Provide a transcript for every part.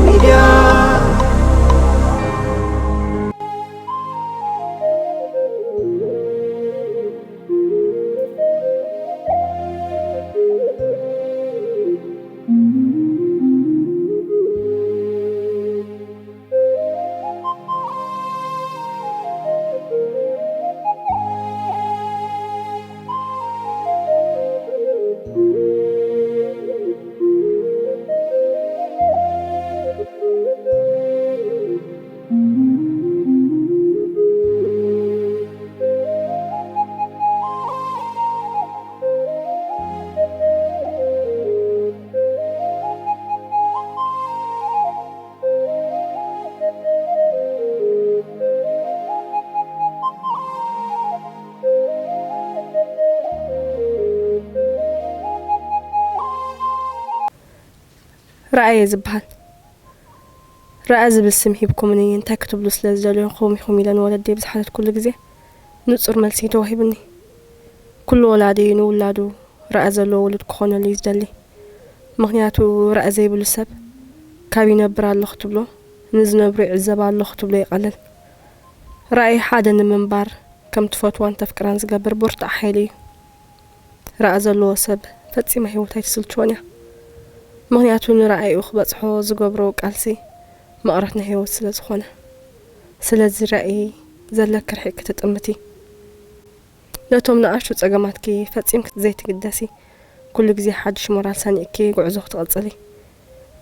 ሚድያ። ራእየ ዝበሃል። ራእየ ዝብል ስም ሂብኩምኒ እንታይ ክትብሉ ስለ ዝደለኹም ኢኹም ኢለ ንወለደይ ብዝሓተትኩሉ ግዜ፣ ንጹር መልሲ ተዋሂቡኒ። ኩሉ ወላዲ ንውላዱ ራእይ ዘለዎ ውሉድ ክኾነሉ እዩ ዝደሊ። ምኽንያቱ ራእይ ዘይብሉ ሰብ ካብ ይነብር ኣሎ ክትብሎ፣ ንዝነብሩ ይዕዘብ ኣሎ ክትብሎ ይቐልል። ራእይ ሓደ ንምንባር ከም ትፈትዋን ተፍቅራን ዝገብር ብርቱዕ ሓይሊ እዩ። ራእይ ዘለዎ ሰብ ፈጺማ ህይወት ኣይትስልችዎን እያ። ምኽንያቱ ንራእይኡ ክበጽሖ ዝገብሮ ቃልሲ መቕረት ናይ ህይወት ስለ ዝኾነ። ስለዚ ራእይ ዘለኪ ርሒቕ ክትጥምቲ። ነቶም ንኣሽቱ ጸገማትኪ ፈጺምኪ ዘይትግደሲ፣ ኩሉ ግዜ ሓድሽ ሞራል ሰኒቕኪ ጉዕዞ ክትቕጽሊ፣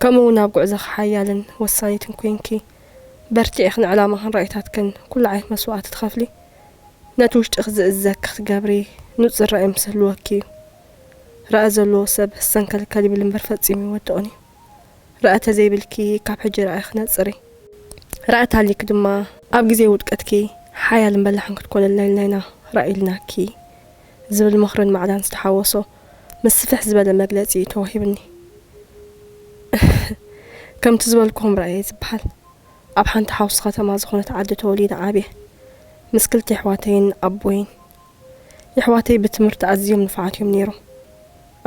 ከምኡ እውን ኣብ ጉዕዞኺ ሓያልን ወሳኒትን ኮይንኪ በርቲዕኺ ንዕላማኽን ራእይታትክን ኩሉ ዓይነት መስዋእቲ ትኸፍሊ፣ ነቲ ውሽጥኺ ዝእዘኪ ክትገብሪ ንጹር ራእይ ምስ ህልወኪ እዩ። ራእይ ዘለዎ ሰብ ሰንከልከል ይብል እምበር ፈጺሙ ይወድቕን እዩ። ራእይ ተዘይብልኪ ካብ ሕጂ ራእይኺ ነጽሪ። ራእይ ተሃልይኪ ድማ ኣብ ግዜ ውድቀትኪ ሓያልን በላሕን ክትኮነልና ኢልና ኢና ራእይ ኢልናኪ ዝብል ምኽርን ማዕዳን ዝተሓወሶ ምስ ስፍሕ ዝበለ መግለጺ ተዋሂብኒ። ከምቲ ዝበልኩኹም ራእየ ዝበሃል ኣብ ሓንቲ ሓውሲ ከተማ ዝኾነት ዓዲ ተወሊደ ዓብየ። ምስ ክልተ የሕዋተይን ኣቦይን። የሕዋተይ ብትምህርቲ ኣዝዮም ንፉዓት እዮም ነይሮም።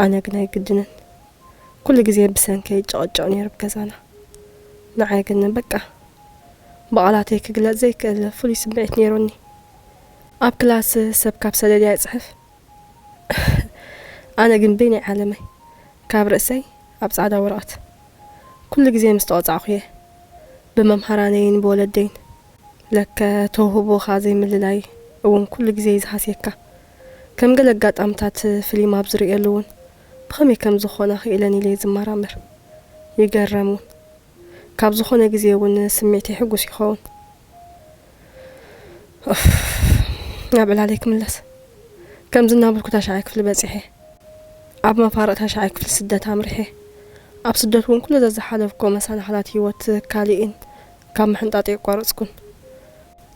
ኣነ ግን ኣይግድንን። ኩሉ ግዜ ብሰንከይ ይጨቐጨቕ ነይሩ ብገዛና። ንዓይ ግን በቃ ብቓላተይ ክግለጽ ዘይክእል ፍሉይ ስምዒት ነይሩኒ። ኣብ ክላስ ሰብ ካብ ሰደድያ ይጽሕፍ። ኣነ ግን በይነይ ዓለመይ ካብ ርእሰይ ኣብ ጻዕዳ ወረቐት። ኩሉ ግዜ ምስ ተቐጻዕኹ እየ ብመምሃራነይን ብወለደይን። ለከ ተውህቦኻ ዘይምልላይ እውን ኩሉ ግዜ እዩ ዝሃስየካ። ከም ገለ ኣጋጣምታት ፊልም ኣብ ዝርእየሉ እውን ብኸመይ ከም ዝኾና ክኢለን ኢለ እየ ዝመራመር። ይገረም እውን። ካብ ዝኾነ ግዜ እውን ስምዒተይ ሕጉስ ይኸውን። ኡፍ፣ ናብ ዕላለይ ክምለስ። ከምዚ እናበልኩ ታሽዓይ ክፍሊ በጺሐ። ኣብ መፋርቕ ታሽዓይ ክፍሊ ስደት ኣምሪሐ። ኣብ ስደት እውን ኩሉ ዘዝሓለፍኩዎ መሰናኽላት ህይወት ካሊእን ካብ ምሕንጣጥ የቋረጽኩን።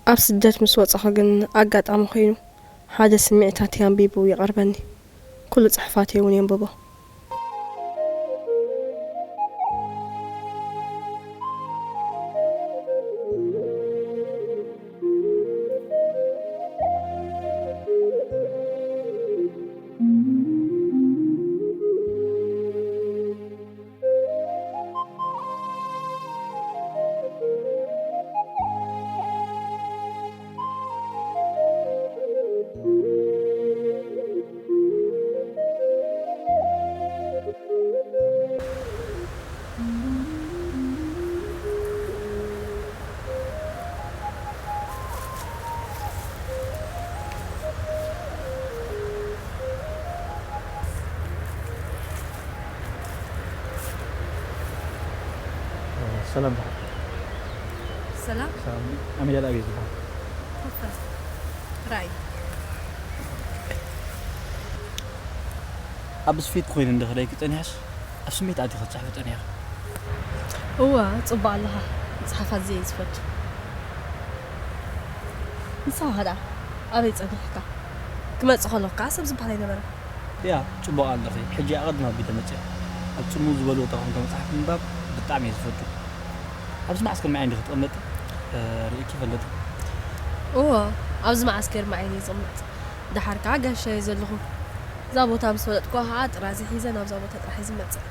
ኣብ ስደት ምስ ወጻኹ ግን ኣጋጣሚ ኮይኑ ሓደ ስምዒታተይ ኣንቢቡ ይቐርበኒ። ኩሉ ጽሑፋተይ እውን የንብቦ። ሰላም። ሰላም። ሰላም። ኣሚዳል ኣበይ ዝበሃል? ኮፈ። ራእይ። ኣብ ስፌት ኮይኑ እንደ ከለይኪ ጸኒሕስ ኣብ ስሜት ኣትዩ ክትጽሕፊ ጸኒሕኪ? እወ፣ ጽቡቕ ኣለኻ። ምጽሓፍ ኣዝየ እየ ዝፈቱ። ንስኻ ደኣ ኣበይ ጸኒሕካ? ክመጽእ ከለኹ ከኣ ሰብ ዝበሃል ኣይነበረን። ያ፣ ጽቡቕ ኣለኺ። ሕጂ ኣቐድም ኣቢለ መጺአ። ኣብ ጽምው ዝበለ ቦታ ኮንካ መጽሓፍ ምንባብ ብጣዕሚ እየ ዝፈቱ። ኣብዚ መዓስከር መዓይ እንዲኺ ትቕመጢ? እ፣ ርእየኪ ይፈልጥ። እወ፣ ኣብዚ መዓስከር መዓይ እየ ዝቕመጥ። ደሓር ከኣ ጋሻ እየ ዘለኹ። እዛ ቦታ ምስ ፈለጥኩዋ ከኣ ጥራዚ ሒዘ ናብዛ ቦታ ጥራሕ እየ ዝመጽእ።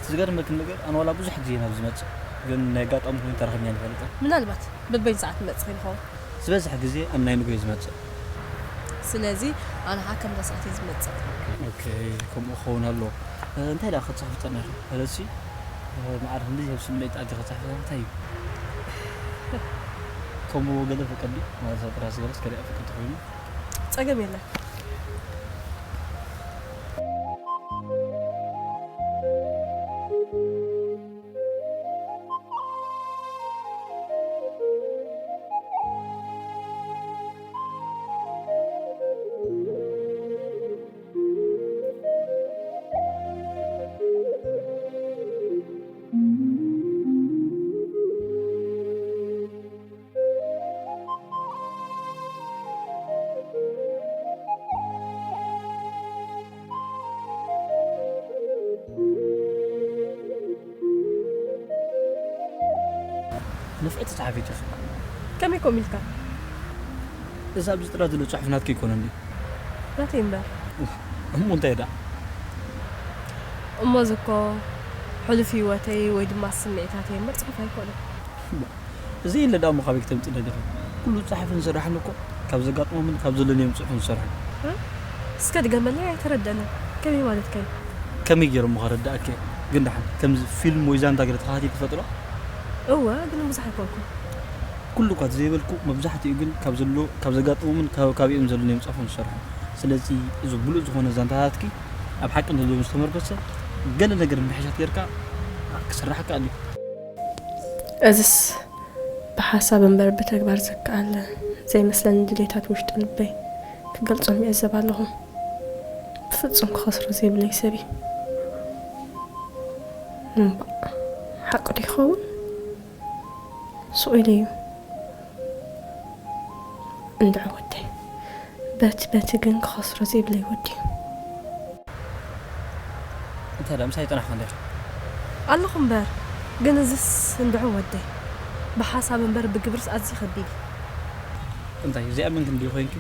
ዝገርመኪ ነገር ኣነ ዋላ ብዙሕ ግዜ ናብ ዝመጽእ ግን ናይ ኣጋጣሚ ኮይኑ ተራኺብና ንፈልጥ። ምናልባት በበይን ሰዓት መጽእ ይኸውን። ዝበዝሕ ግዜ ኣብ ናይ ንግሆ ዝመጽእ። ስለዚ ኣነ ከዓ ከምዛ ሰዓት እየ ዝመጽእ። ኦኬ፣ ከምኡ ክኸውን ኣለዎ። እንታይ ደኣ ክትጽሕፊ ጸኒሕኺ? ረሲ ማዕረ ክንዲ ኣብ ስምዒት ኣትዩ ክጽሕፊ እንታይ እዩ? ከምኡ ገለ ፍቅዲ ማለት ጥራስ ገለስ ከሪኣ ፍቅዲ ኮይኑ ጸገም የለን። ንፍዕቲ ጸሓፊት ኢኺ። ከመይ ከምኡ ኢልካ? እዚ ኣብዚ ጥራት ዘሎ ጽሑፍ ናትኪ ኣይኮነን ድዩ? ናተይ እምበር። እሞ እንታይ ደኣ? እሞ እዚ እኮ ሕሉፍ ህይወተይ ወይ ድማ ስምዒታተይ እምበር ጽሑፍ ኣይኮነን። እዚ ኢለ ደኣ እሞ ካበይ ክተምጽእ ደሊኺ? ኩሉ ዝጸሓፍን ዝሰራሕን እኮ ካብ ዘጋጥሞምን ካብ ዘለንዮም ጽሑፍን ዝሰርሑ። እስከ ድገመለይ ኣይተረደኣንን። ከመይ ማለትካ እዩ? ከመይ ገይረ እሞ ከረድኣኪ እየ? ግን ደሓን ከምዚ ፊልም ወይ ዛንታ ገለ ተኸታቲልኪ ትፈልጢ ዶ? እወ ግን ብዙሕ ኣይኮንኩን። ኩሉ እኳ ዘይበልኩ መብዛሕትኡ ግን ካብ ዘሎ ካብ ዘጋጥሞምን ካብ ካበይኦም ዘለንዮም ጽሑፍን ዝሰርሑ። ስለዚ እዚ ምሉእ ዝኾነ ዛንታታትኪ ኣብ ሓቂ ዘለዎም ዝተመርኮሰ ገለ ነገር ምምሕያሻት ጌርካ ክስራሕ ይከኣል እዩ። እዝስ ብሓሳብ እምበር ብተግባር ዝከኣል ዘይመስለኒ ድሌታት ውሽጢ ልበይ ክገልጾም ይዕዘብ ኣለኹ። ብፍጹም ክኸስሮ ዘይብለይ ሰብ እዩ። እምባእ ሓቂ ዶ ይኸውን? ሱቕ ኢሉ እዩ። እንድዒ ወደይ፣ በቲ በቲ ግን ክኸስሮ ዘይብለይ ወዲ እዩ። እንታይ ደኣ ምሳይ ይጠናሕኩ እንዲኺ? ኣለኹ እምበር፣ ግን እዝስ እንድዒ ወደይ፣ ብሓሳብ እምበር ብግብርስ ኣዝዩ ከቢድ እዩ። እንታይ እዚኣ መን ክንዲ ኮይንኪ?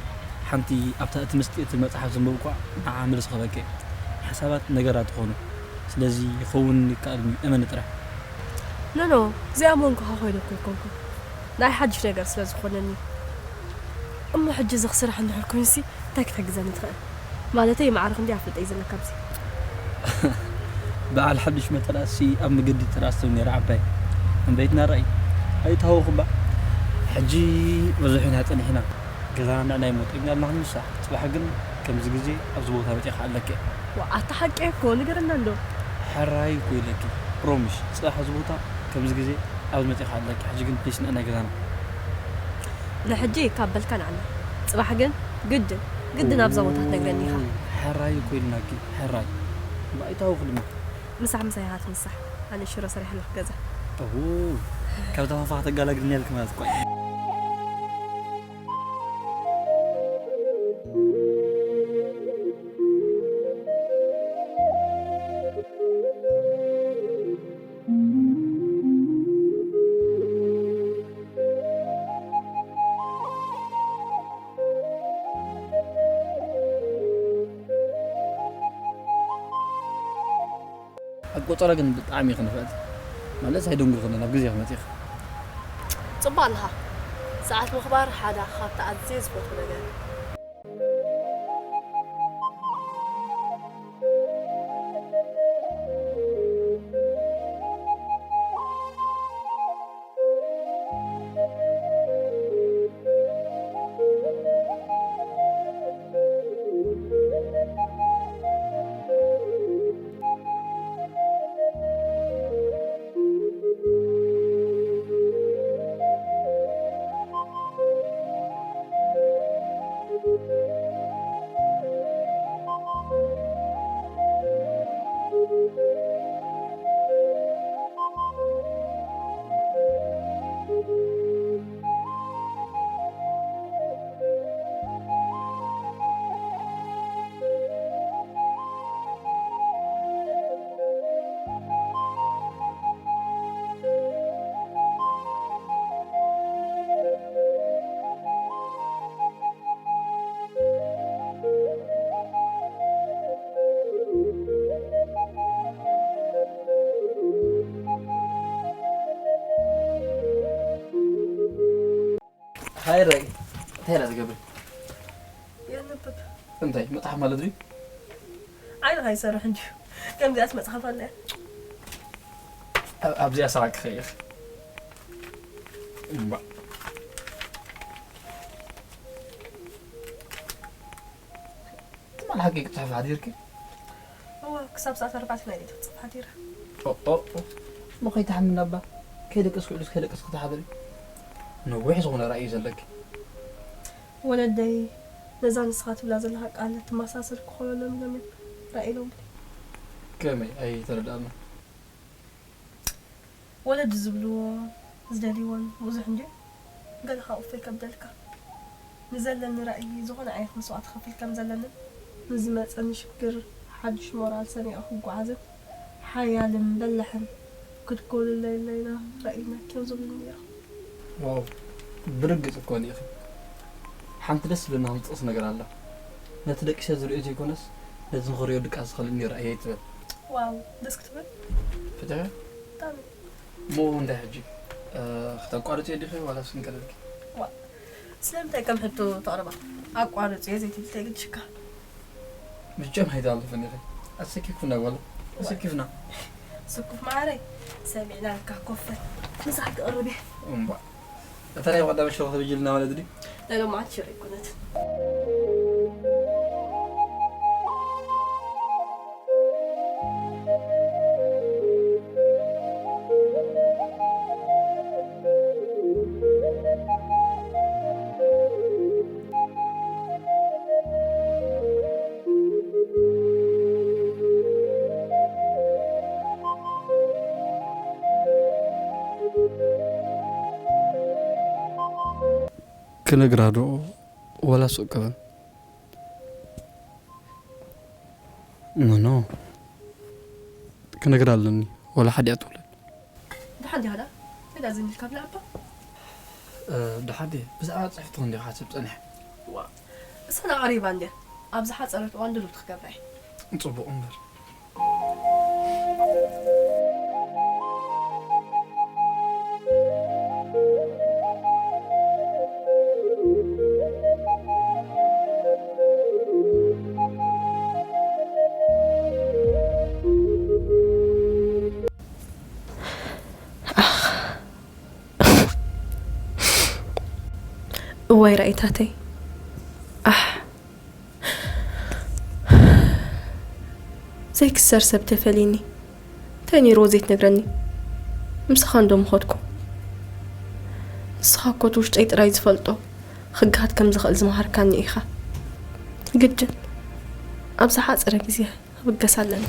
ሓንቲ ኣብታ እቲ ምስጢር እቲ መጽሓፍ ዘንበብኳ ንዓ መልሲ ክህበኪ እየ። ሓሳባት ነገራት ይኾኑ። ስለዚ ይኸውን ይከኣል እመኒ ጥራሕ። ኖኖ እዚኣ መንኩኻ ኮይነ እኮ ኣይኮንኩን ንኣይ ሓድሽ ነገር ስለ ዝኾነኒ። እሞ ሕጂ እዚ ክስራሕ እንድሕር ኮይኑሲ እንታይ ክትሕግዘኒ ትኽእል? ማለተይ ማዕረ ክንደይ ኣፍልጦ እዩ ዘለካ ኣብዚ? በዓል ሓዱሽ መተላሲ ኣብ መገዲ ትራስ ትብል ነይራ ዓባይ። እምበይትና ራእይ ኣይተሃወኹ እባ። ሕጂ ብዙሕ ኢና ጸኒሕና። ገዛና ንዕናይ ሞት ኢልና ክንምሳሕ። ጽባሕ ግን ከምዚ ግዜ ኣብዚ ቦታ መጺኻ ኣለኪ። ዋእ ኣታ ሓቂ እኮ ንገረና እንዶ። ሕራይ እኮ ኢለኪ ፕሮሚሽ ጽባሕ ኣብዚ ቦታ ከምዚ ግዜ ኣብዚ መጺኻ ኣለኪ ሕጂ ግን ፕሊስ ንዕናይ ገዛና። ንሕጂ ካብ በልካ ንዓና ጽባሕ ግን ግድን ግድን ኣብዛ ቦታ ክትነግረኒ ኢኻ። ኡይ፣ ሕራይ እኮ ኢልናኪ ሕራይ። እምበኣይ ታወኺ ድማ። ምሳሕ ምሳይ ኢኻ ትምሳሕ ኣነ ሽሮ ሰሪሐ ኣለኹ ገዛ። እው ካብ ተፋፋ ከተጋላግልኒ ኢልኪ ማለት እኮ እዩ። ኣብ ቆጸራ ግን ብጣዕሚ ኢኺ ንፍዕቲ። ማለት ኣይደንጎኽንን ኣብ ግዜኺ መጺኺ። ጽቡቕ ኣለኻ። ሰዓት ምኽባር ሓደ ካብቲ ኣዝየ ዝፈትዎ ነገር እዩ። ሃይ ራእይ፣ እንታይ ኢላ ትገብር? የንብብ እንታይ መጽሓፍ ማለት ድዩ? ዓይንኻ ይሰርሕ እንድዩ። ከምዚኣስ መጽሓፍ ኣለ። ኣብዚኣ ሰዓት ክኸይኽ እምባ። ትማል ሓቂ ክትጽሕፍ ሓዲርኪ? እወ ክሳብ ሰዓት ኣርባዕተ ናይ ሌሊት ክጽፍ ሓዲረ። ኦኦኦ፣ እሞ ከይትሓምና እባ። ከይደቀስኩ ዕሉስ ከይደቀስኩ ተሓደሪ። ነዊሕ ዝኾነ ራእይ እዩ ዘለኪ። ወለደይ ነዛ ንስኻ ትብላ ዘለኻ ቃል ትመሳሰል ክኾነሎም ኢሎም እዮም ራእይ ኢሎም። ከመይ ኣይተረድኣና? ወለዲ ዝብልዎ ዝደልይዎን ብዙሕ እንድዩ። ገለ ካብኡ ፈይ ከብደልካ። ንዘለኒ ራእይ ዝኾነ ዓይነት መስዋእቲ ክኸፍል ከም ዘለንን ንዝመፀኒ ሽግር ሓዱሽ ሞራል ሰኒቐ ክጓዓዝን ሓያልን በላሕን ክትኮንለይ ኢልና ራእይና ኪዮም ዝብሉኒ ነይሮም። ዋው፣ ብርግጽ እኮ ኒኢኺ። ሓንቲ ደስ ዝብለና ምጥቕስ ነገር ኣላ። ነቲ ደቂሰ ዝርእዮ ዘይኮነስ ነቲ ንኽርእዮ ድቃስ ዝኸልእኒ ራእየይ ትብል። ዋው ደስ ክትብል። ፈቲሐ ብጣዕሚ እሞ እንታይ ሕጂ? እ፣ ክተቋርጽዮ ዲኺ ዋላስ ክንቀርልኪ? ዋ ስለምንታይ ከም ሕቶ ተቕርባ? ኣቋርጽዮ ዘይትብል ተግድሽካ። ብጀም ሃይታ ኣለፈን ኢኺ። ኣሰኪፍኩና ጓል። ኣሰኪፍና። ስኩፍ ማዕረይ ሰሚዕናልካ ኮፈ። ምሳሕ ክቕርብ እየ። እምባ። እታ ናይ ቀዳመ ሽሮ ክትብይልና ማለት ድዩ? ናይ ሎማዓንቲ ሽሮ ኣይኮነትን። ክነግራ ዶ ወላ ሱቅ ክብል? ኖ ኖ፣ ክነግራ ኣለኒ። ወላ ሓዲኣ ትውለድ። ደሓን ዲኻ ደኣ? እንታይ ደኣ ዘሚልካ ብላዕ እባ? እ፣ ደሓን ድየ? ብዛዕባ ጽሕፍቲ ክንዲ ክሓስብ ጸኒሐ። ዋ እሳና ቀሪባ እንድያ። ኣብ ዝሓጸረት እዋን ድሉት ክገብራ እየ። ጽቡቕ እምበር። እዋይ ራእይታተይ ኣሕ ዘይክሰር ሰብ ተፈልዩኒ እንታይ ነይርዎ ዘይትነግረኒ ምሳኻ እንዶ ምኸድኩ ንስኻ እኮ እቲ ውሽጠይ ጥራይ ዝፈልጦ ክግሃድ ከም ዝኽእል ዝመሃርካኒ ኢኻ ግድን ኣብ ዝሓፀረ ግዜ ክብገስ ኣለኒ።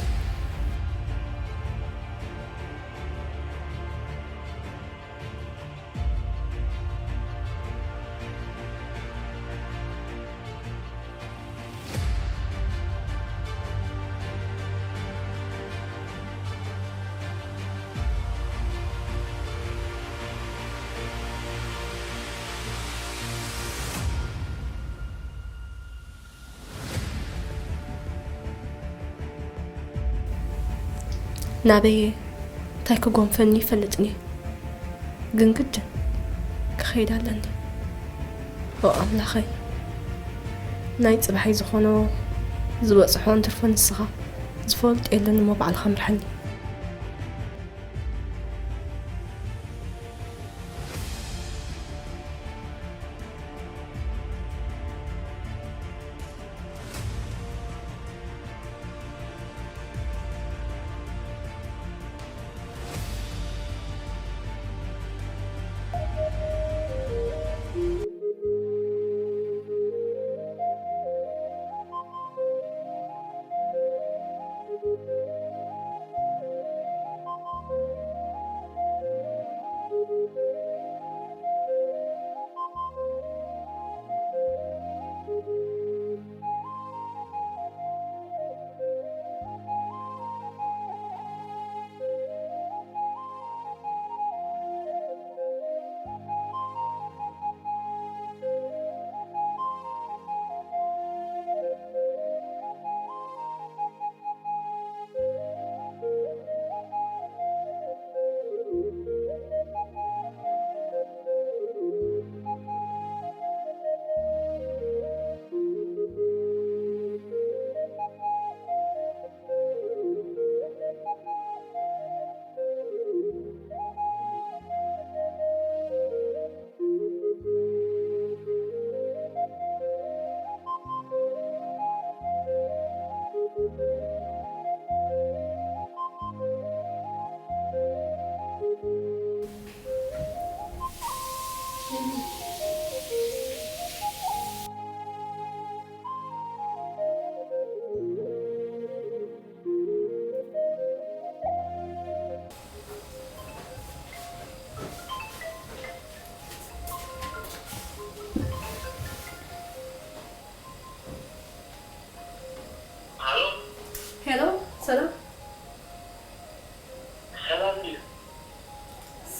ናበየ እንታይ ክጎንፈኒ ይፈልጥን እየ፣ ግን ግድን ክኸይድ ኣለኒ። ኦ ኣምላኸይ፣ ናይ ጽባሐይ ዝኾኖ ዝበጽሖ እንትርፎ ንስኻ ዝፈልጦ የለን እሞ ባዕልኻ ምርሐኒ።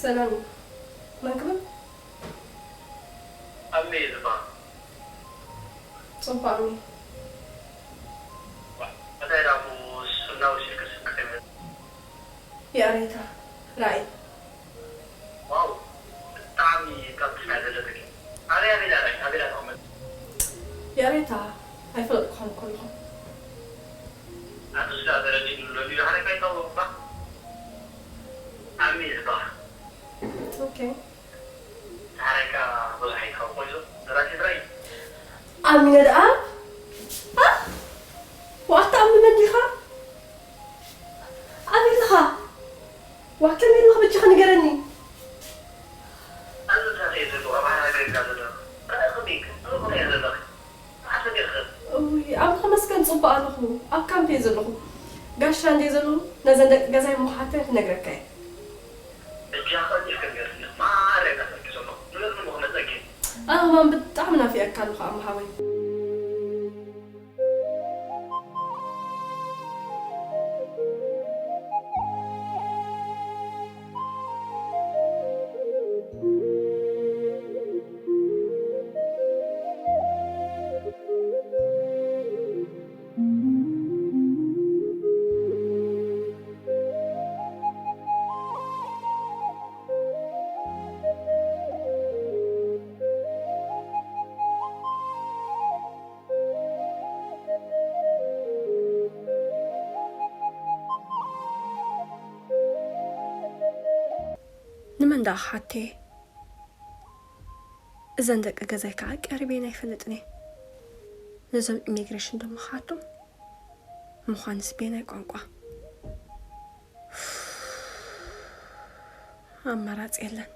ሰላም እዩ። መን ክብል? ኣሜ እዩ ዝበሃል። ጽቡቕ ኣሜ። ዋ፣ እንታይ ደኣ እሞ ሱና ወሲድክስ ክትብል? ይቕሬታ፣ ራእይ። ዋው፣ ብጣዕሚ ካብ ጥፍና ዘለትኪ። ኣበይ፣ ኣበይ ደኣ ራእይ? ኣበይ ደኣ ተቐመጥ? ይቕሬታ፣ ኣይፈለጥኩኻን እኮ ኣለኹ። ኣነ ስጋ ተረዲእኒ ኣሎ ድዩ? ሓረካ ይታወቕካ? ኣሚ ዝበሃል። ኦኬ። ሓረካ ብዙሕ ኣይትኸውን ኮይኑ፣ ደራሲ ጥራይ። ኣሚነ ደኣ? ኣ? ዋኣታ ኣሚ መን ዲኻ? ኣበይ ኣለኻ? ዋ፣ ከመይ ኣለኻ በጃኻ ንገረኒ። ኣብ ምብራቕ እየ ዘለኹ፣ ኣብ ሓራ ገዛ ዘለኹ። ርኢኽኒ፣ ርኢኽኒ እየ ዘለኹ። መዓስ መፂእኺ? እውይ፣ ኣምላኽ መስገን ጽቡቕ ኣለኹ። ኣብ ካምፕ እየ ዘለኹ። ጋሻ እንድየ ዘለኹ፣ ነዘን ደቂ ገዛይ እሞ ክሓተን ክነግረካ እየ። በጃ ቀልጢፍኪ ንገርኒ፣ ማዕረ እየ ናፊቐኪ ዘለኹ። ንመን እሞ ክመፀኪ? ኣነ ከማን ብጣዕሚ ናፊቐካ ኣለኹ፣ ኣማ ሓወይ። ንመን ደኣ ክሓተየ? እዘን ደቂ ገዛይ ከዓ ቀሪበን ኣይፈልጥን እየ። ነዞም ኢሚግሬሽን ዶ ምኽሓቶም? ምዃንስ ቤናይ ቋንቋ? ኣማራፂ የለን።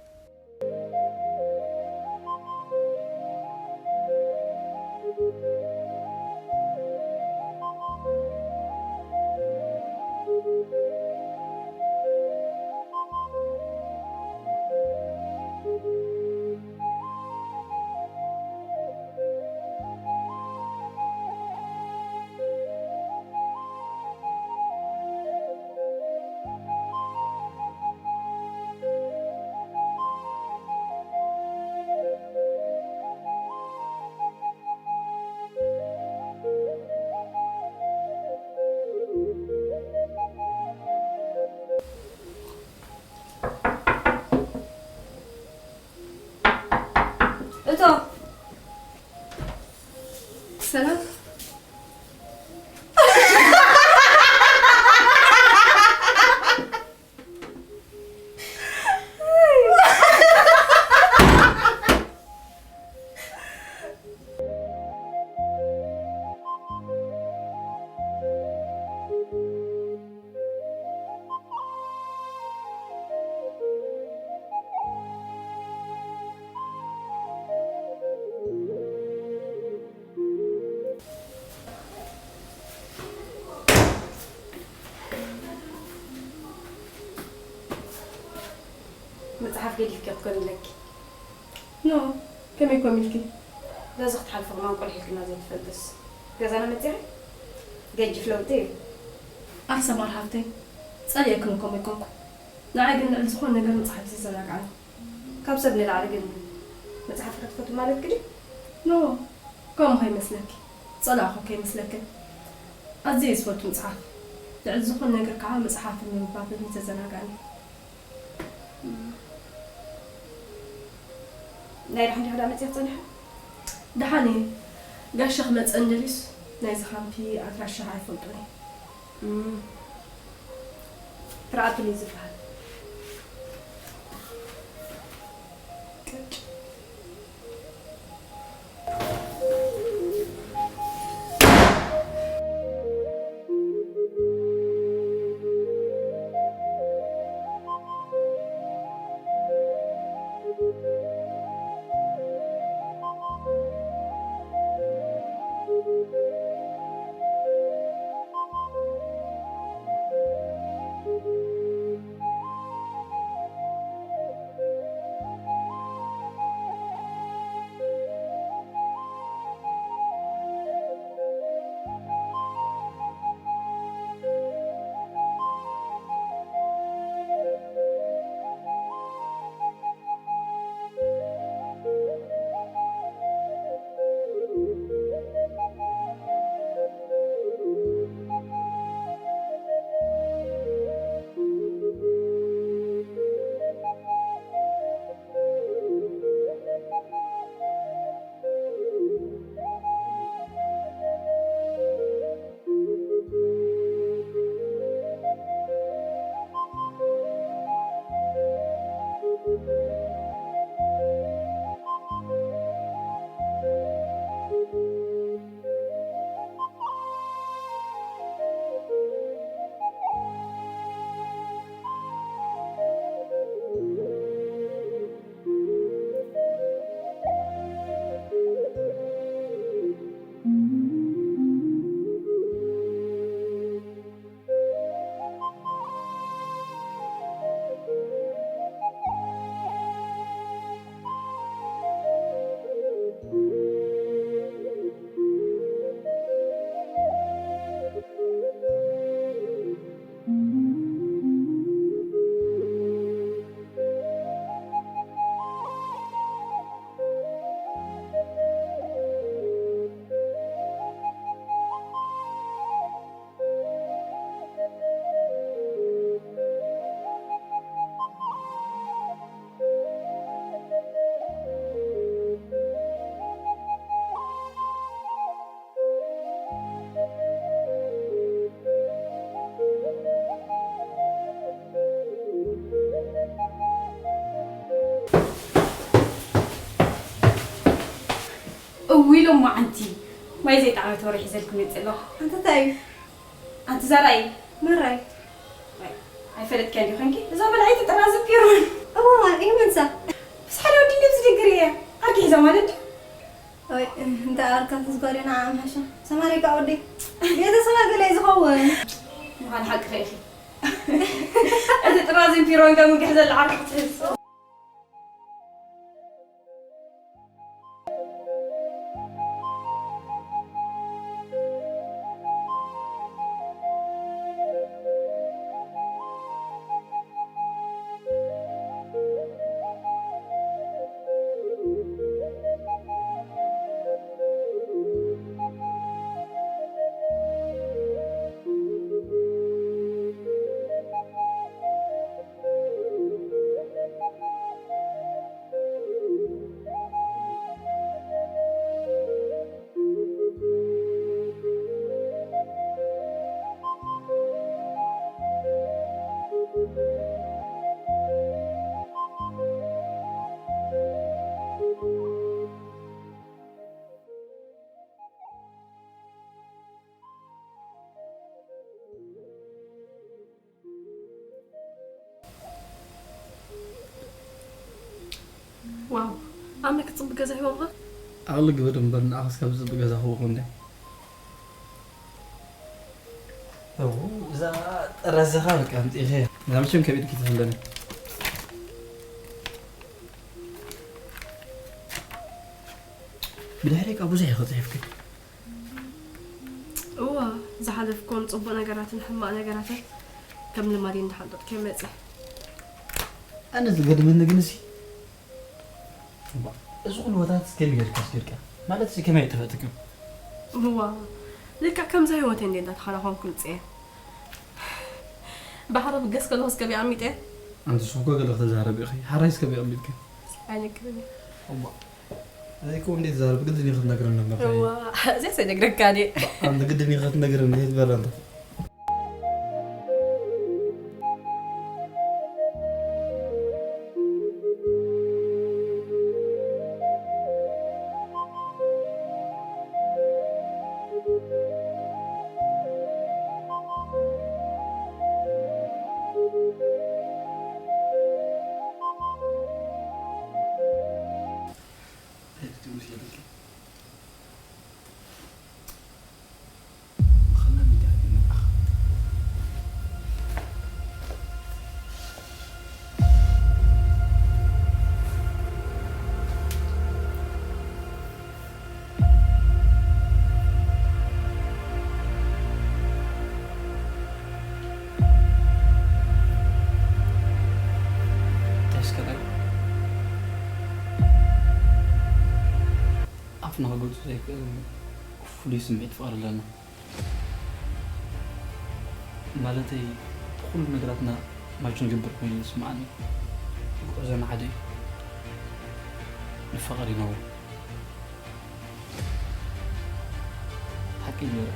እቶ። ሰላም። መጽሓፍ ገዲፍኪ ክትኮኒ ኣለኪ። ኖ፣ ከመይ ኮን ኢልኪ? በዚ ክትሓልፊ ከማን ቁልሕ ኢልክና ዘይትፈልጥስ። ገዛና መጺኺ? ገጅፍ ለውጢ እዩ። ኣይ ሰማር ሃብተይ፣ ጸሊኤክን እኮ ኣይኮንኩ። ንዓይ ግን ልዕሊ ዝኾነ ነገር መጽሓፍ እዩ ዘዘናግዓኒ። ካብ ሰብ ንላዕሊ ግን መጽሓፍ ክትፈቱ ማለት ግዲ? ኖ፣ ከምኡ ከይመስለኪ። ጸላእኹ ከይመስለክን። ኣዝየ እየ ዝፈቱ ምጽሓፍ። ልዕሊ ዝኾነ ነገር ከዓ መጽሓፍን ምንባብን እዩ ዘዘናግዓኒ። ናይ ደሓን ዲኻ ደኣ መጺኻ ጸኒሓ? ደሓን እየ። ጋሻ ክመጸ እንደልዩስ ናይዚ ካምፒ ኣድራሻ ኣይፈልጦን እየ። እም፣ ትርኣቱኒ ዝበሃል። ቅጭ። እሞ ኣንቲ ማይ ዘይጣዕመት ወረ ሒዘልኩም መፅእ ኣለኹ። ኣንቲ እንታይ እዩ? ኣንቲ ዘርኣይ። መራይ። ኣይፈለጥክያን ዲኺ ኮንኪ? እዛ በላዒቲ ጥራዝ ፒሮን። እዋ፣ እዩ መንሳ። ምስ ሓደ ወዲ እንድዩ ዝድግር እየ። ዓርኪ ሒዛ ማለት ድዩ? ወይ፣ እንተ ኣርካ ትዝጓደና ኣምሓሻ። ሰማሪ ካ ወዲ። ቤተሰባ ገለ እዩ ዝኸውን። ምዃን ሓቂ ኢኺ። እቲ ጥራዝን ፒሮን ከም ምግሕ ዘለ ዓርኪ ትሕዝ። ዋው፣ ኣመ ክጽብቅ ገዛ ሂቦምኻ? ኣቕሊ ግበር እምበር ንዓኻስ ካብ ዝጽብቅ ገዛ ክወኹ እንደ። እው፣ እዛ ጠረዘኻ በቃ ኣምጺእኸ። እዛ መቸም ከቢድ ክትፍለኒ። ብድሕሪካ ብዙሕ ኢኻ ጽሒፍኪ። እዋ፣ ዝሓለፍኮም ጽቡቕ ነገራትን ሕማቕ ነገራትን ከም ልማደይ እንዳሓንጠጥኩ እየ መጺአ። ኣነ ዝገድመኒ ግን እዚ፣ እባ፣ እዚ ኩሉ ቦታታት ከመይ ጌርካ ኣስጊርካ? ማለት እዚ ከመይ ኣይጠፈእትክን? እዋ፣ ልክዕ ከምዛ ህይወተይ እንዴ እንዳተኸናኸንኩ ምጽአ። ባሕሪ ብገስ ከለኹስ ከመይ ኣሚጠ? ኣንቲ ሱኮ ገለ ከተዛረቢ ኢኺ። ሓራይስ ከመይ ኣሚጥኪ? ኣይነግርን እየ። እባ፣ እዚ እኮ እንዴት ዛረብ ግድን ኢኺ ክትነግረኒ ነበር። እዋ፣ እዚያስ ኣይነግረካን እየ። ኣንቲ ግድን ኢኺ ክትነግረኒ፣ እንዴት በለ ኣንተ? ተስከራይ ኣፍና ክገልጹ ዘይክእል ፍሉይ ስምዒት ፍቕሪ ኣለና። ማለተይ፣ ኩሉ ነገራትና ማች ንገብር ኮይኑ ይስምዓኒ። ጉዕዞና ሓደ እዩ። ንፋቐር ኢና እውን። ሓቂ ይበል።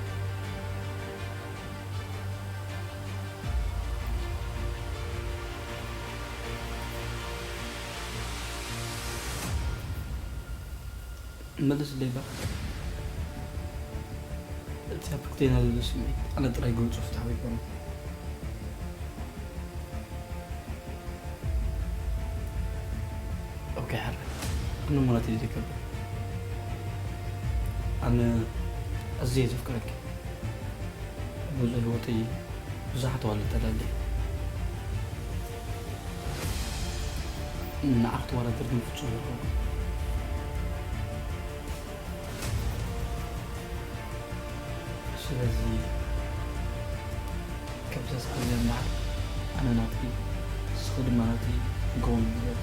መልስለይ እባ። እቲ ኣብ ሕክቴና ዘሎ ስምዒት ኣነ ጥራይ ግልጹ ፍትሓዊ ኣይኮነን። ኦኬ፣ ሓራይ። ኣነ ሙላት እዩ ዘይከብድ። ኣነ ኣዝየ ዘፍቅረኪ። ብዙሕ ህይወተይ ብዙሓት ኣዋልድ ተላልየ። ንዓኽ ተወዳድር ግን ፍጹም ኣይኮንኩን። ስለዚ ከምዛ ሰዓት እዚኣ እምበኣር ኣነ ናትኪ፣ ንስኺ ድማ ናተይ ክንከውን ንግበር።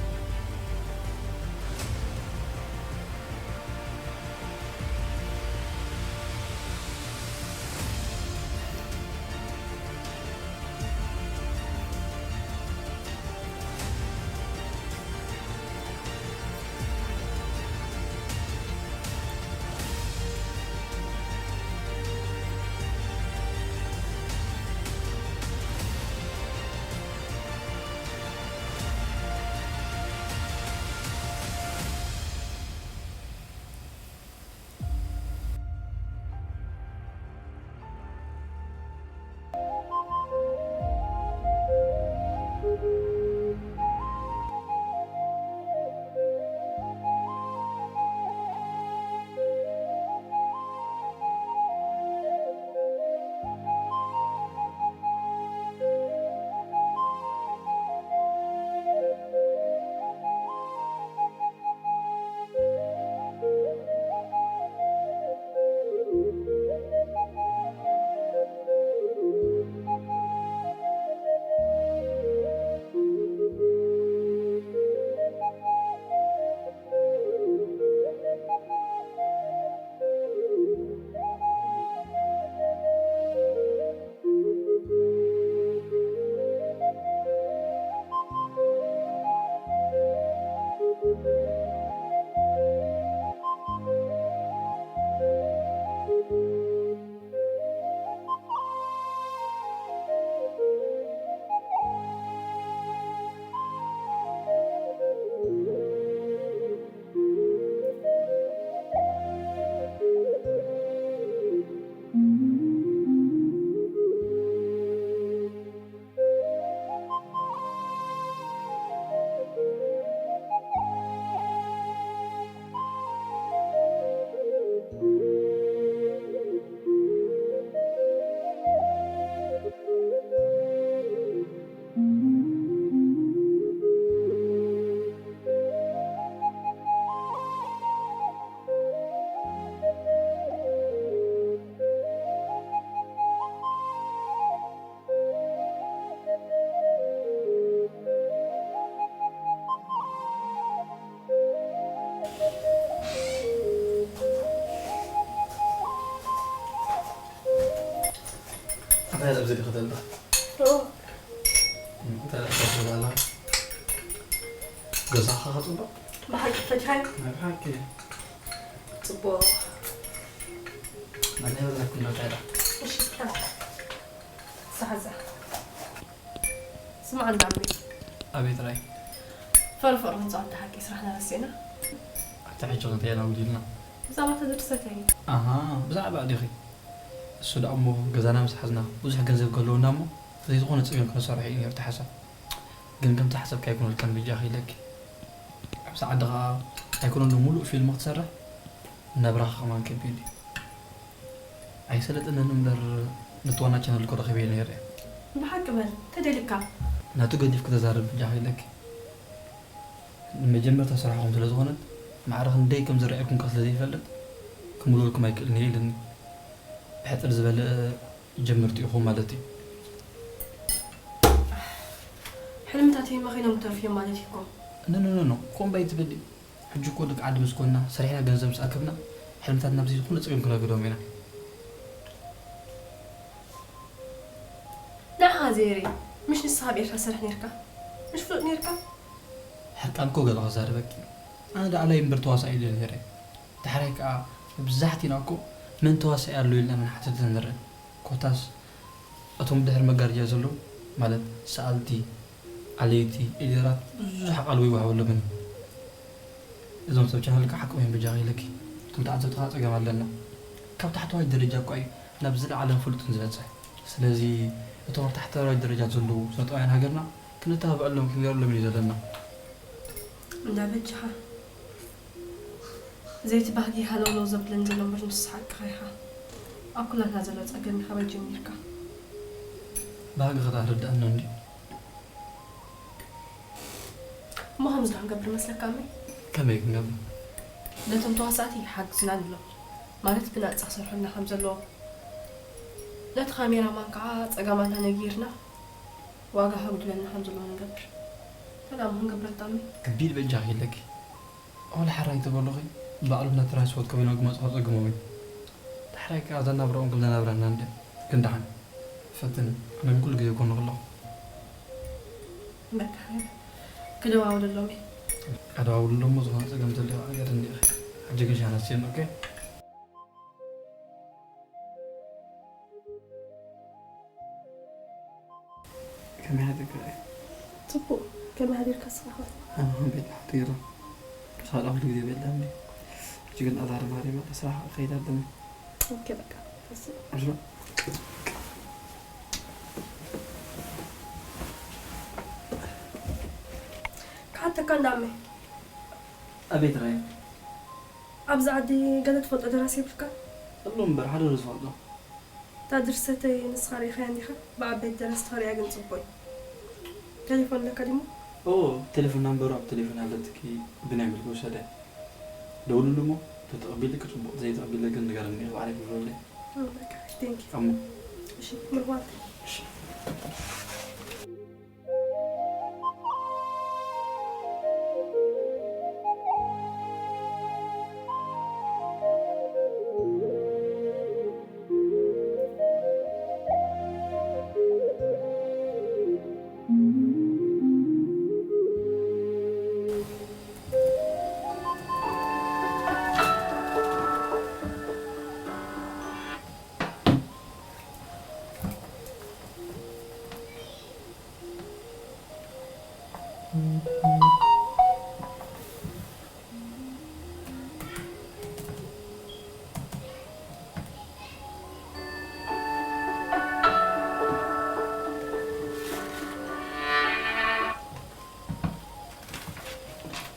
እዚ ዲኺ ዘለኺ? ኦ። እንታይ ደኣ ትገብሪ ኣላ? ገዛኻ ከጽብቕ? ብሓቂ ፈቲሓዮ? ናይ ብሓቂ። ጽቡቕ። መን የብለኩም ዶ እንታይ ደኣ? እሺ፣ ስሓዛ። ስማዕ እንዳሚ። ኣቤት ራይ። ፈርፈር ክንጻወት ሓቂ ስራሕና ረሲእና። ኣታ ሕጂ ክንተየና ውዲልና። ብዛዕባ ተድርሰተይ። ኣሃ፣ ብዛዕባ ዲኺ? እሱ ደኣ እሞ ገዛና ምስ ሓዝና ብዙሕ ገንዘብ ክህልወና እሞ ዘይዝኾነ ጸገም ክንሰርሖ እዩ ነይሩ እቲ ሓሳብ። ግን ከምቲ ሓሳብኪ ኣይኮነልካን በጃኺ ኢለኪ። ኣብዚ ዓዲ ኸኣ ኣይኮነሉ ምሉእ ፊልም ክትሰርሕ ናብራኻ ከማን ከቢድ እዩ። ኣይሰለጠንን እምበር ነቲ ዋና ቻነል እኮ ረኺበዮ ነይረ። ብሓቂ በል፣ ተደሊካ። ናቱ ገዲፍኪ ተዛረቢ በጃኺ ኢለኪ። ንመጀመርታ ስራሕኹም ስለ ዝኾነት፣ ማዕረ ክንደይ ከም ዝረኣየኩም ከ ስለ ዘይፈልጥ፣ ክምልወልኩም ኣይክእልን እየ ኢሉኒ። ብሕጽር ዝበለ ጀመርቲ ኢኹም ማለት እዩ። ሕልምታተይ መኺኖም ተርፍዮም ማለት እዩ እኮ። ኖ፣ ኖ፣ ኖ፣ ኖ፣ ከምኡ ኣይትበሊ። ሕጂ እኮ ደቂ ዓዲ ምስ ኮንና፣ ሰሪሕና ገንዘብ ምስ ኣከብና፣ ሕልምታትና ብዘይ ዝኾነ ጸገም ክነግዶም ኢና። ንዓኻ ዘይርኢ፣ ምሽ ንስኻ ኣብ ኤርትራ ትሰርሕ ነይርካ? ምሽ ፍሉጥ ነይርካ? ሕርቃን እኮ ገለ ክዛረበኪ። ኣነ ደኣ ኣላይ እምበር ተዋሳኢ ኢለ ነይረ። ዳሕራይ ከኣ መብዛሕቲና እኮ መን ተዋሳኢ ኣሎ ኢልና ምንሓትት ንርኢ። ኮታስ እቶም ድሕሪ መጋረጃ ዘለዉ፣ ማለት ሰኣልቲ፣ ኣለይቲ፣ ኤዲተራት ብዙሕ ቃልቦ ይወሃበሎምን እዩ። እዞም ሰብ ቻነል ከዓ ሓቆም እዮም በጃኺ ኢለኪ። እቶም ተዓዘብቲ ከዓ ጸገም ኣለና። ካብ ታሕተዋይ ደረጃ እኳ እዩ ናብ ዝለዓለን ፍሉጥን ዝበጽሕ። ስለዚ እቶም ኣብ ታሕተዋይ ደረጃ ዘለዉ ስነጥበባውያን ሃገርና ክንተባብዐሎም ክንገረሎም እዩ ዘለና። እንዳ በጃኻ። ዘይቲ ባህጊ ሃለውለው ዘብለን ዘሎ እምበር ንስኻ ሓቅኻ ኢኻ። ኣብ ኩላትና ዘሎ ጸገም ኢኻ በይ ጀሚርካ። ባህጊ ኸኣ ርድኣና እንድዩ። እሞ ከምዚ ዶ ክንገብር መስለካ እመይ? ከመይ ክንገብር? ነቶም ተዋሳእቲ ሓግዝና ንብሎም። ማለት ብናጻ ክሰርሑልና ከም ዘለዎም። ነቲ ካሜራማን ከዓ ጸገማትና ነጊርና ዋጋ ከጉድለልና ከም ዘለዎ ንገብር። እንታይ ደኣ እሞ ክንገብር ኣጣሚ? ከቢድ በጃኺ ኣለኪ። ኣወል ሓራይ ተበሉኺ፣ ባዕሉ ናይ ትራንስፖርት ከፊሎም ክመጹ ከጸግሞም እዩ። ዳሕራይ ከኣ ዘናብረኦም ከም ዘናብረና እንደ ግን ደሓን ፈትን፣ ኣነ ግን ኩሉ ግዜ ጎንኺ ኣለኹ። በቃ፣ ክደዋውለሎም እየ። ኣደዋውልሎም እሞ ዝኾነ ጸገም ተልዩ ኣገር እንዲኺ። ሕጂ ግን ሻና ስቲን፣ ኦኬ? ከመይ ሓዲርካ? ጽቡቕ። ከመይ ሓዲርካ ንስኻ ኸ? ኣነ ኸም ቤት ሓዲረ። ክሳብ ኩሉ ግዜ ቤት ለምዲ። ሕጂ ግን ኣዛር ማሪ መጣ ስራሕ ከይድ ኣለኒ። ኦኬ፣ በቃ። ተስእ። እሺ። ክሓተካ እንዳመ። ኣቤት ራይ። ኣብዚ ዓዲ ገለ ትፈልጦ ደራሲ የብልካ? ኣሎ እምበር ሓደ ዶ ዝፈልጦ? እታ ድርሰተይ ንስኻ ርኢኻያ እንዲኻ? ብዓበይቲ ደረስቲ ኸርእያ ግን ጽቡቕ እዩ። ቴሌፎን ኣለካ ድዩ? ኦ፣ ቴሌፎን ናምበሩ ኣብ ቴሌፎን ኣለትኪ፣ ብናይ ምልኪ ውሰደ። ደውልሉ እሞ፣ ተተቐቢልኪ ጽቡቕ፣ ዘይተቐቢለ ግን ንገረኒ፣ ባዕለይ ክብለለይ። እም፣ በቃ፣ ቴንክ ዩ። እሞ። እሺ፣ ምርዋት። እሺ።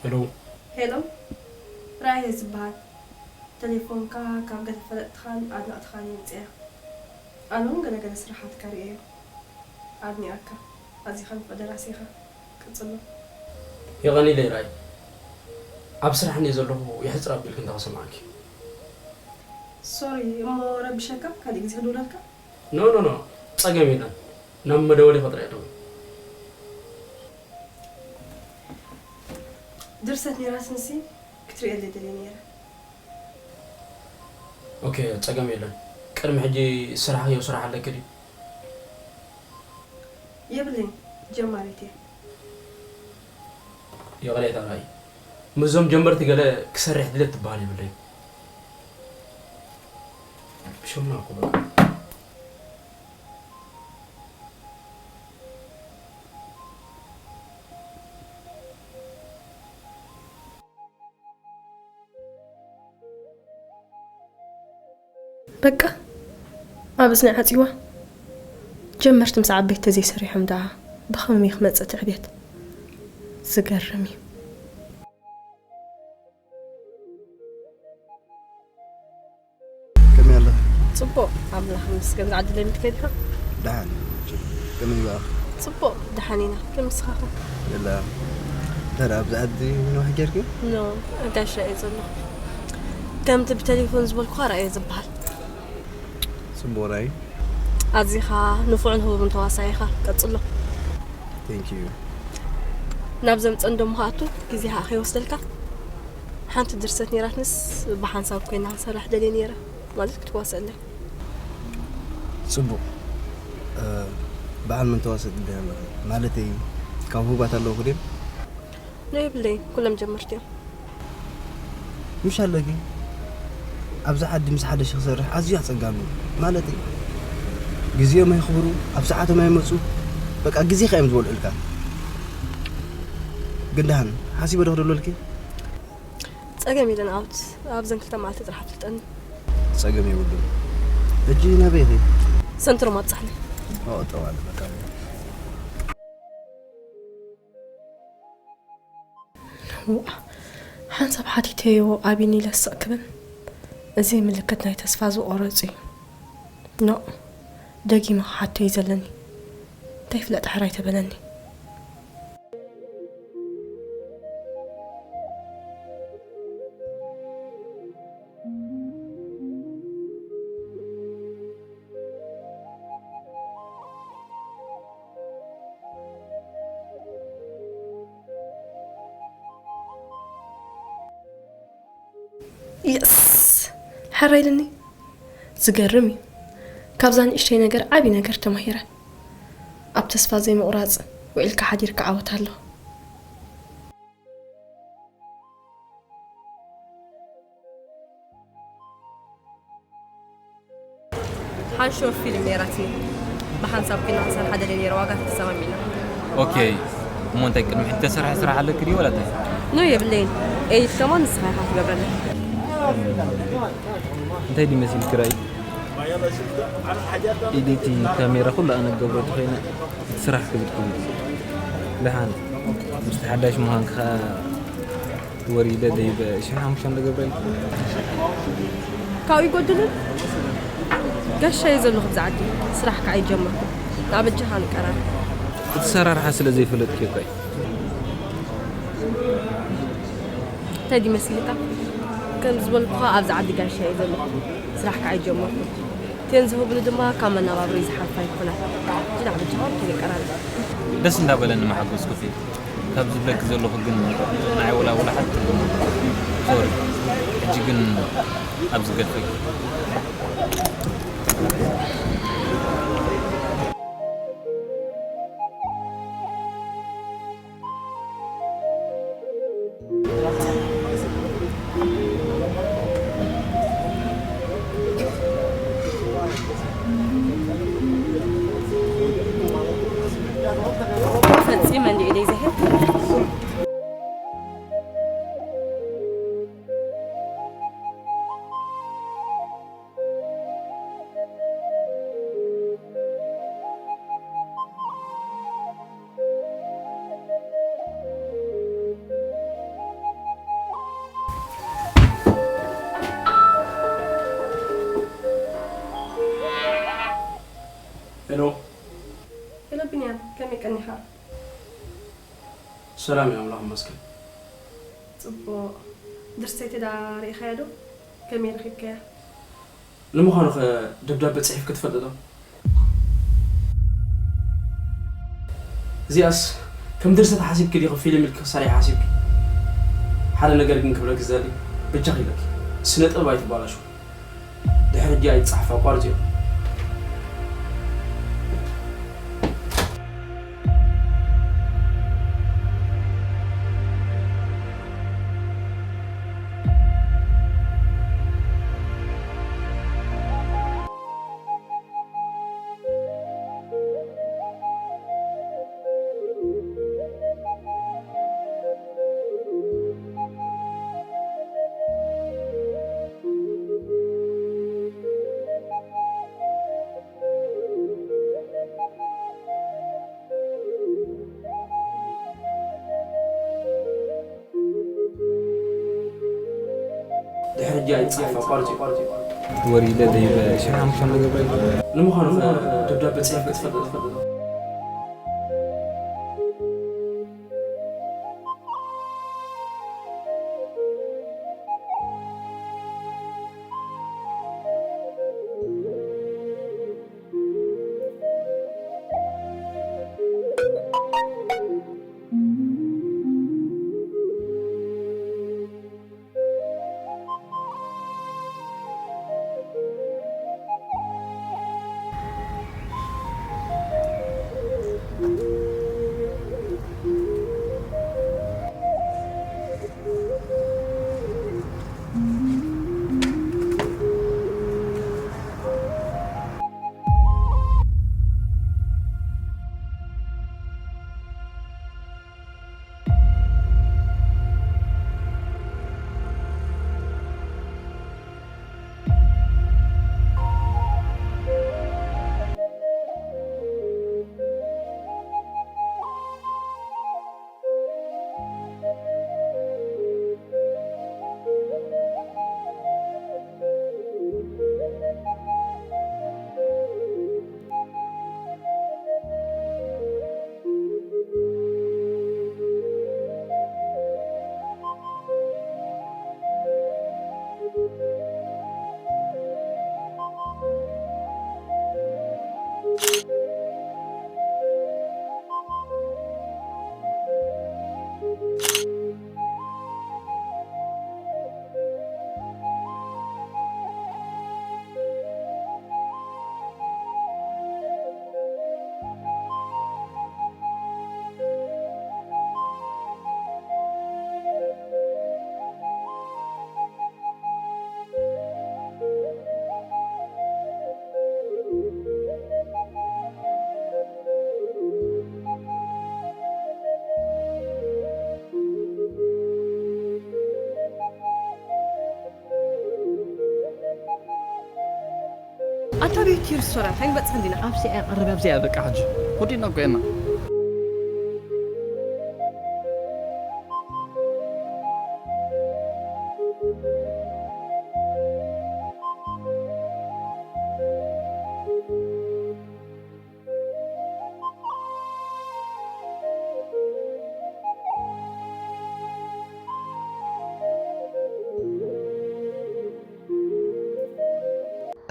ሄሎ። ሄሎ፣ ራእየ ዝበሃል። ቴሌፎንካ ካብ ገለ ፈለጥትኻን ኣድነቕትኻን እየ ምጽያ። ኣነ እውን ገለ ገለ ስራሓትካ ርእየዮ። ኣድኒቐካ። ኣዚኻ ንፉዕ ደራሲ ኢኻ። ቀጽሎ። የቐንየለይ ራእይ። ኣብ ስራሕ እየ ዘለኹ፣ የሕጽር ኣቢልኪ እንተ ክሰምዓኪ። ሶሪ፣ እሞ ረቢሸካ፣ ካልእ ግዜ ክድውለልካ? ኖ፣ ኖ፣ ኖ፣ ጸገም የለን። ናብ መደወሊ ክጥርያ ደውል። ድርሰት ኔራትንሲ ክትርእየለይ ደልየ ነይረ። ኦኬ፣ ጸገም የለን። ቅድሚ ሕጂ ስራሕዮ ስራሕ ኣለኪ ድዩ? የብለይን፣ ጀማሪት እየ። ይቕሬታ ራእይ፣ ምስዞም ጀመርቲ ገለ ክሰርሕ ድሌት ትበሃል የብለይን። ብሸምና እኮ በቃ። በቃ ኣብ እዝኒ ዓጺዋ። ጀመርቲ ምስ ዓበይቲ ተዘይሰሪሖም ደኣ ብኸመይ ክመጽእ ትዕብየት? ዝገርም እዩ። ከመይ ኣለኺ? ጽቡቕ፣ ኣምላኽ ይመስገን። ዝዓዲ ለሚድ ከይድካ? ደሓን። ከመይ በኣኺ? ጽቡቕ፣ ደሓን ኢና። ከም ንስኻኸ? የላ። እንተ ደኣ ኣብዚ ዓዲ ምንዋሕ ጌርኪ? ኖ፣ ጋሻ እየ ዘለኹ። ከምቲ ብቴሌፎን ዝበልኩኻ ራእየ ዝበሃል። ጽቡቕ ራእይ። ኣዚኻ ንፉዕን ህቡብን ተዋሳኢ ኢኻ። ቀጽሎ። Thank you። ናብ ዘምጸን ደሞ ክኣቱ ግዜ ኸኣ ከይወስደልካ። ሓንቲ ድርሰት ነይራትንስ ብሓንሳብ ኮይና ክንሰርሕ ደልየ ነይረ። ማለት ክትዋሰኣለይ። ጽቡቕ። እ፣ በዓል መን ተዋስእ ትደልያ ኣለኺ? ማለተይ፣ ካብ ህቡባት ኣለውኹ ድዮም? ኖ፣ የብለይን። ኩሎም ጀመርቲ እዮም። ምሽ ኣለኪ፣ ኣብዚ ዓዲ ምስ ሓደ ሺ ክሰርሕ ኣዝዩ ኣጸጋሚ እዩ። ማለተይ፣ ግዜኦም ኣይኽብሩ፣ ኣብ ሰዓቶም ኣይመጹ፣ በቃ ግዜኻ እዮም ዝበልዑልካ። ግን ደሓን ሓሲበ ዶ ክደልወልኪ? ጸገም የለን ኣውት፣ ኣብዘን ክልተ መዓልቲ ጥራሕ ኣፍልጠኒ። ጸገም የብሉን። ሕጂ ናበይ ኢኺ? ሰንትሮም ኣብጽሕኒ። ኦ፣ ጠዋለ በቃ። ዋእ፣ ሓንሳብ ሓቲተዮ ኣቢኒ ለስቕ ክብል፣ እዚ ምልክት ናይ ተስፋ ዝቖረጹ እዩ። ኖእ፣ ደጊመ ክሓቶ እዩ ዘለኒ። እንታይ ፍለጥ ሕራይ ተበለኒ። የስ! ሕራይ ኢሉኒ። ዝገርም እዩ። ካብዛ ንእሽተይ ነገር ዓቢ ነገር ተማሂረ። ኣብ ተስፋ ዘይምቑራጽ ውዒልካ ሓዲርካ ዓወት ኣሎ። ሓንሾ ፊልም ነይራትኒ። ብሓንሳብ ኮይና ክንሰርሓ ደልየ ነይረ፣ ዋጋ ተተሰማሚዕና። ኦኬ፣ እሞ እንታይ ቅድሚ ሕጂ ተሰርሐ ስራሕ ኣለኪ ድዩ ወላ እንታይ? ኖ፣ የብለይን። ኤዲት ከማን ንስኻ ኢኻ ትገብረለይ። እንታይ ድዩ መሲልኪ ራእይ? ኤዲት፣ ካሜራ፣ ኩሉ ኣነ ክገብሮ እንተኾይነ እቲ ስራሕ ክብድ ክብል እዩ። ደሓን ምስቲ ሓዳሽ ምዃንኪ ከኣ ወሪደ ደይበ ሽሕ ሓሙሽተ ዶ ገብረልኪ? ካብኡ ይጎድልን? ጋሻ እየ ዘለኹ ብዛ ዓዲ። ስራሕ ከዓ ይጀመርኩ። ንኣበጃኻ ንቀራረብ። እቲ ሰራርሓ ስለ ዘይፈለጥክዮ እኮ እዩ። እንታይ ድዩ መሲልካ? ከም ዝበልኩኻ ኣብዚ ዓዲ ጋሻ እየ ዘለኹ። ስራሕ ከዓ ይጀመርኩ። እተን ዝህቡኒ ድማ ካብ መነባብሮይ ዝሓልፋ ኣይኮናን። ሕጂ ንኣበጃኻ ንቀራረብ። ደስ እንዳበለኒ መሓጎስኩኺ። ካብ ዝብለኪ ዘለኹ ግን ንዓይ ወላ ወላ ሓንቲ ሶሪ። ሕጂ ግን ኣብዚ ገድፈኪ። ፈጺመ እንዲየ ኢደይ ዝህብ። ሄሎ። ሄሎ ቢንያም፣ ከመይ ቀኒኻ? ሰላም እዩ፣ ኣምላኽ ይመስገን። ጽቡቕ። ድርሰተይ ዳ ርኢኻያ ዶ? ከመይ ረኺብካያ? ንምዃኑኸ ደብዳበ ጽሒፍኪ ትፈልጢ ዶ? እዚኣስ ከም ድርሰት ሓሲብኪ ዲኺ ፊልም ኢልኪ ክትሰርሒ ሓሲብኪ? ሓደ ነገር ግን ክብለኪ ዝደሊ፣ በጃኺ ኢለኪ፣ ስነ ጥበብ ኣይትባላሽው። ድሕሪ ሕጂ ኣይትጽሓፍ፣ ኣቋርጽዮ። ድሕሪ ሕጂ ኣይትጽሓፍ፣ ኣቋርጽ። ወሪደ ደይበ ሽሓምሻም ነገር ንምዃኑ ደብዳቤ ጽሒፍካ ትፈልጥ? ኣታ ቤኪ ሬስቶራንት ኣይንበጽሕን ዲና? ኣብዚ ኣይቐርብ፣ ኣብዚ እያ በቃ። ሕጂ ወዲና እኮ ኢና።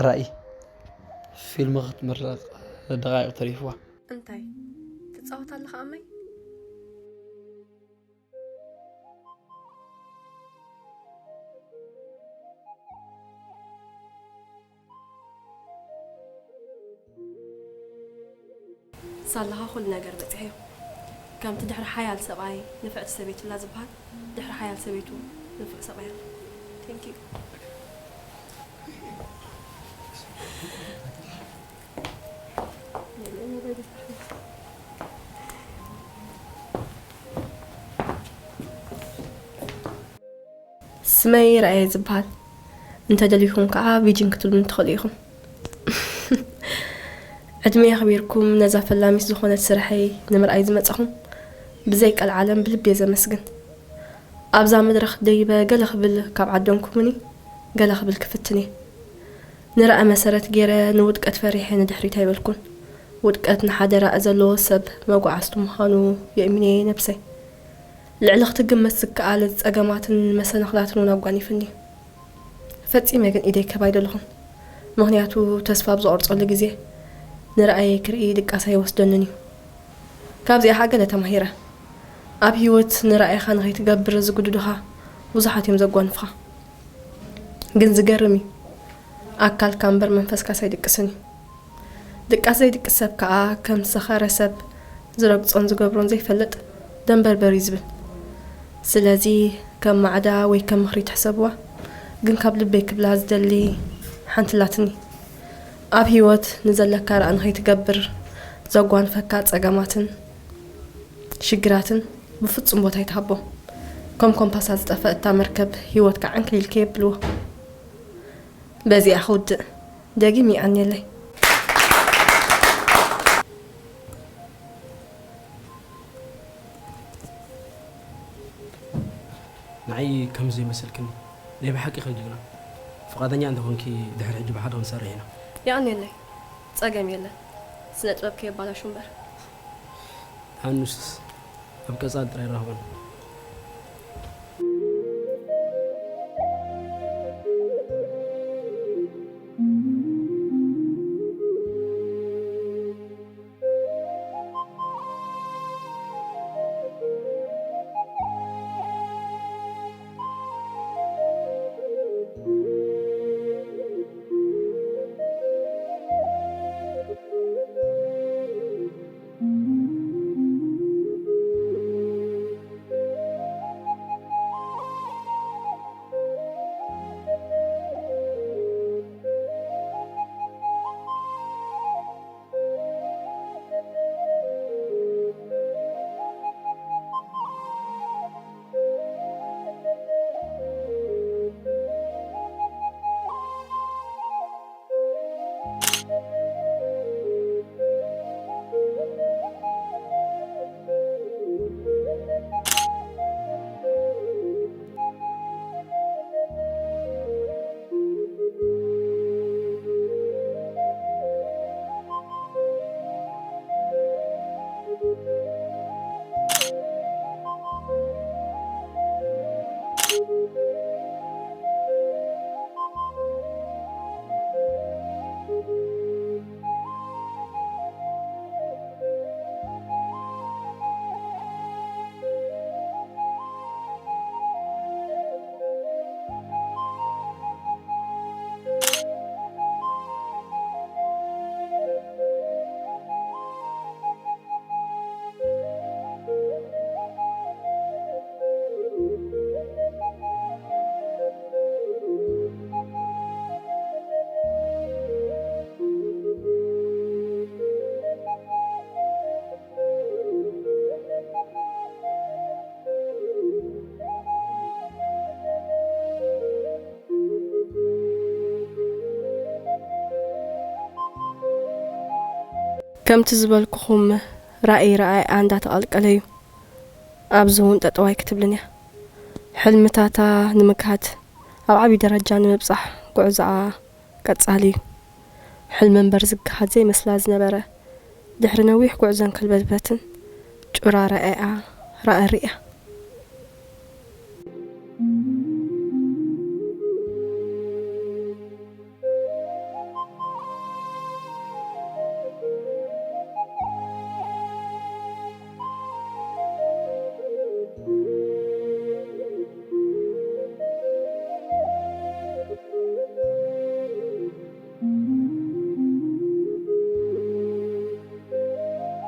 ራኢ ፊልም ክትምረቕ ደቓይቕ ተሪፍዋ። እንታይ ትጻወት ኣለኻ ኣመይ? ሳላኻ ኩሉ ነገር በጺሐዮ። ከምቲ ድሕሪ ሓያል ሰብኣይ ንፍዕቲ ሰበይቱ ኣላ ዝበሃል፣ ድሕሪ ሓያል ሰበይቱ ንፉዕ ሰብኣይ ኣሎ። Thank you። ስመይ ራእየ ዝበሃል። እንተደሊኹም ከዓ ቪጅን ክትብሉኒ ትኽእሉ ኢኹም። ዕድመይ ኣኽቢርኩም ነዛ ፈላሚት ዝኾነት ስርሐይ ንምርኣይ ዝመጻኹም ብዘይ ቀልዓለም ብልቢ እየ ዘመስግን። ኣብዛ መድረኽ ደይበ ገለ ክብል ካብ ዓደምኩምኒ ገለ ክብል ክፍትን እየ። ንራኢ መሰረት ገይረ ንውድቀት ፈሪሐ ንድሕሪት ኣይበልኩን። ውድቀት ንሓደ ራኢ ዘለዎ ሰብ መጓዓዝቱ ምዃኑ የእሚነ እየ ነብሰይ። ልዕሊ ክትግመት ዝከኣል ጸገማትን መሰናኽላትን እውን ኣጓኒፍኒ እዩ። ፈጺመ ግን ኢደይ ክህብ ኣይደለኹን። ምኽንያቱ ተስፋ ኣብ ዝቖርጸሉ ግዜ ንራእየይ ክርኢ ድቃስ ኣይወስደንን እዩ። ካብዚኣ ኸኣ ገለ ተማሂረ። ኣብ ህይወት ንራእይኻ ንኸይትገብር ዝግድዱኻ ብዙሓት እዮም ዘጓንፉኻ። ግን ዝገርም እዩ፣ ኣካልካ እምበር መንፈስካስ ኣይድቅስን እዩ። ድቃስ ዘይድቅስ ሰብ ከኣ ከም ዝሰኸረ ሰብ ዝረግጾን ዝገብሮን ዘይፈልጥ ደንበርበር እዩ ዝብል። ስለዚ ከም ማዕዳ ወይ ከም ምኽሪ ትሕሰብዋ፣ ግን ካብ ልበይ ክብላ ዝደሊ ሓንቲ ኣላትኒ። ኣብ ህይወት ንዘለካ ራኢ ንኸይትገብር ዘጓንፈካ ጸገማትን ሽግራትን ብፍጹም ቦታ ኣይትሃቦ። ከም ኮምፓሳ ዝጠፈ እታ መርከብ ህይወትካ ዕንክሊልከ የብልዎ። በዚኣ ክውድእ። ደጊም የቐንየለይ። ንዓይ ከም ዘይመሰልክኒ። ናይ ብሓቂ ከ ጅግና፣ ፍቓደኛ እንተኾንኪ ድሕሪ ሕጂ ብሓደ ክንሰርሕ ኢና። የቐንየለይ። ጸገም የለን። ስነ ጥበብ ከየባላሹ እምበር። ሃኑስስ ኣብ ቀጻሊ ጥራይ ንራኸበና። ከምቲ ዝበልኩኹም፣ ራእይ ራእይኣ እንዳተቐልቀለ እዩ። ኣብዚ እውን ጠጠው ኣይክትብልን እያ። ሕልምታታ ንምግሃድ፣ ኣብ ዓብዪ ደረጃ ንምብጻሕ ጉዕዞኣ ቀጻሊ እዩ። ሕልሚ እምበር ዝገሃድ ዘይመስላ ዝነበረ፣ ድሕሪ ነዊሕ ጉዕዞን ከልበትበትን፣ ጩራ ራእይኣ ራእይ ርእያ።